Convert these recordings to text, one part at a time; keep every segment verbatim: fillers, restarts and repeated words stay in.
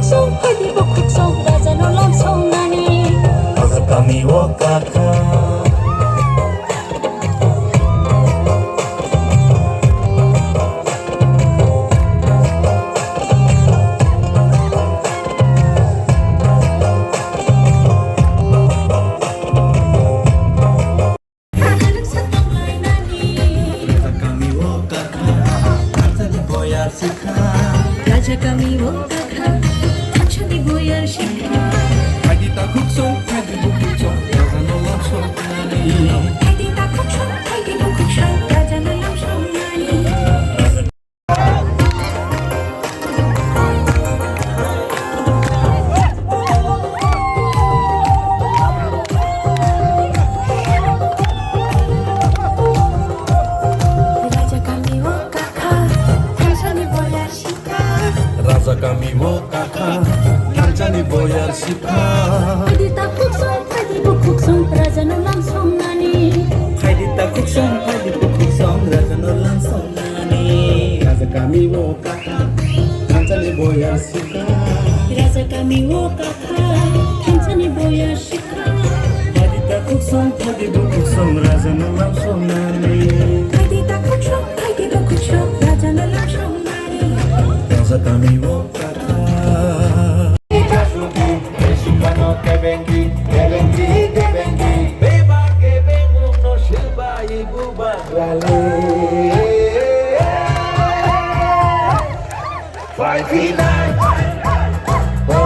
Song phaidi bukhuk song raja no lam song nani. Raja kami o kakha. Raja kami o kakha, thangsani boyar sikha. Raja kami o kakha, thangsani boyar sikha. Phaidi takhuk song, phaidi bukhuk song, raja no lam song nani. Phaidi takhuk song, phaidi bukhuk song, raja no lam song nani. Raja kami o kakha, thangsani boyar sikha. Raja kami o kakha, thangsani boyar sikha. Phaidi takhuk song, phaidi bukhuk song, raja no lam song nani. Phaidi takhuk song, phaidi bukhuk song, raja no lam song nani. Raja kami o kakha, thangsani boyar sikha. Raja kami o kakha, thangsani boyar sikha. Phaidi takhuk song, phaidi bukhuk song, raja no lam song nani. Phaidi takhuk song, phaidi bukhuk song, raja no lam song nani. Raja kami o kakha. Beba kebeng no silbai buba rale. Five nine. Oh.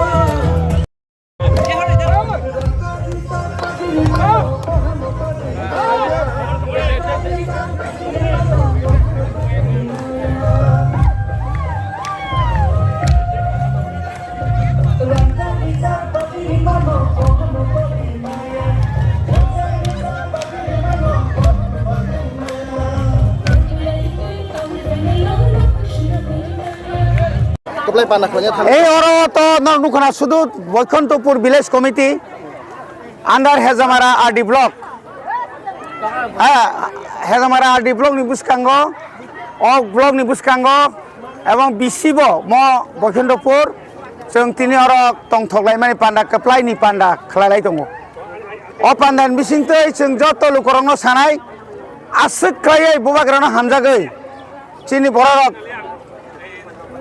Kwplai panda khwlaiya thang. Ei oro to nok nukha na sudu Boikhantopur Village Committee under Hejamara R D Block. Ha, Hejamara R D Block ni bwskango, o block ni bwskango ebong bisi bo mo Boikhantopur chwng tini oro tongthok laimani panda kwplai ni panda khwlai lai tongo. O panda ni bising twi chwng joto lukurokno sanai aswk khlaiwi bubagrano hamjagwi chini bororok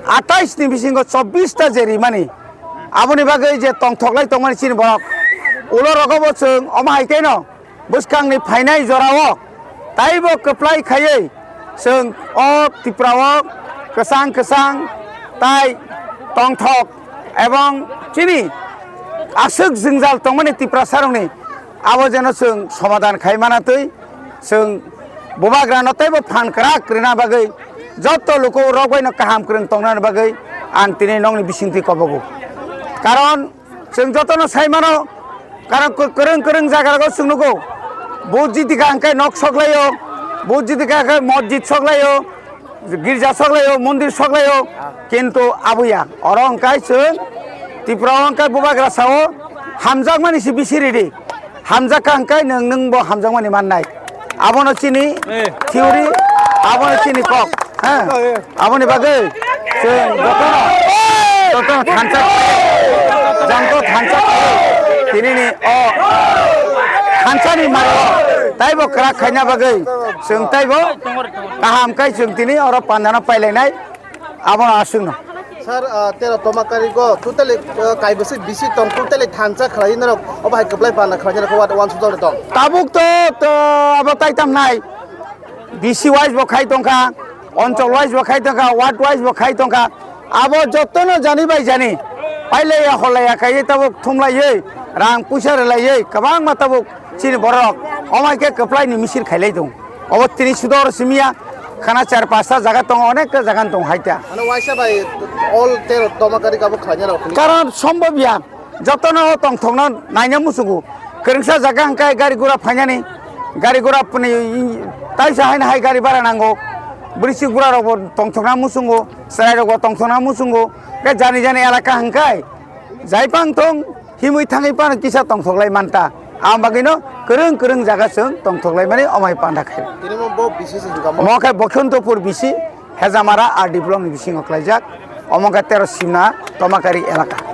atais ni bisingo chobbish ta je rimani, aboni bagwi je tongthok lai tongmani chini borok, ulo rogo bo chwng omo hai khe no bwskangni phainai jorao taibo kwplai khaiwi chwng o Tripura o kwchang kwchang tai tongthok ebong chini aswk jwngjal tongmani Tiprasarokni abo jeno chwng somadan khai mana twi chwng bubagrano teibo phan kwrak rwna bagwi joto lukurok baino kaham kwrwng tongnani bagwi ang tini nokni bisingtwi kobogo. Karon chwng jotono sai mano, karon kwrwng kwrwng jagarok chwng nugo, vote jiti kha hwnkhe nok sok laio, vote jiti kha hwnkhe mosjid sok laio, girja sok laio, mondir sok laio, kintu abuya oro hwnkhe chwng Tripura o hwnkhe bubagra sao hamjakmani se bisi ridi. Hamjak kha hwnkhe nwng, nwng bo hamjakmani mannai. Abono chini theory, abono chini kok. Ha? Aboni bagwi chwng jotono, jotono thansa, jangto thansa, tinini o thansani mario taibo kwrak khaina bagwi chwng taibo kaham khe chwng tini oro pandano pailainai. Abono aswkno. Sir, ah, tero toma karigo totally, ah, kaibwswk bisi tong, totally thansa khlai norok, obo hai kwplai panda khlai norok, what, one sujak tong. Tabuk to, to abo taitam nai. B C wise bo khai tongkha, onchol wise bo khai tongkha, ward wise bo khai tongkha. Abo jotono jani bai jani pailaiya holaiya kaiwi tabuk thumlaiwi, rang puisa rwlaiwi kwbangma tabuk chini borok omo hai khe kwplaini misil khailai tong. Obo tini sudo oro simiya, khana char pasta jaga tongo, onek ta jaga tongo hai ta. Ano waisa bai all tero toma kari kabo khlaina rok. Karon sombobya, jotono o tongthokno naina muchungo. Kwrwngsa jaga hwnkhe gari gura phainani, gari gura puni taisa haino hai gari bara nango. Bwrwi si gura rokbo tongthokna muchungo, chwrai rokbo tongthokna muchungo. Khe jani jani elaka hwnkhe jaipang thong, himwi thangwi phano kisa tongthok lai manta. Ang bagwino kwrwng kwrwng jaga chwng tongthok lai mani omai panda khai. Tini mo bo B C se hingka mo. Omo khe Bokhantopur B C, Hejamara R D block ni bisingo khlaijak. Omo khe tero Simna Tomakari elaka.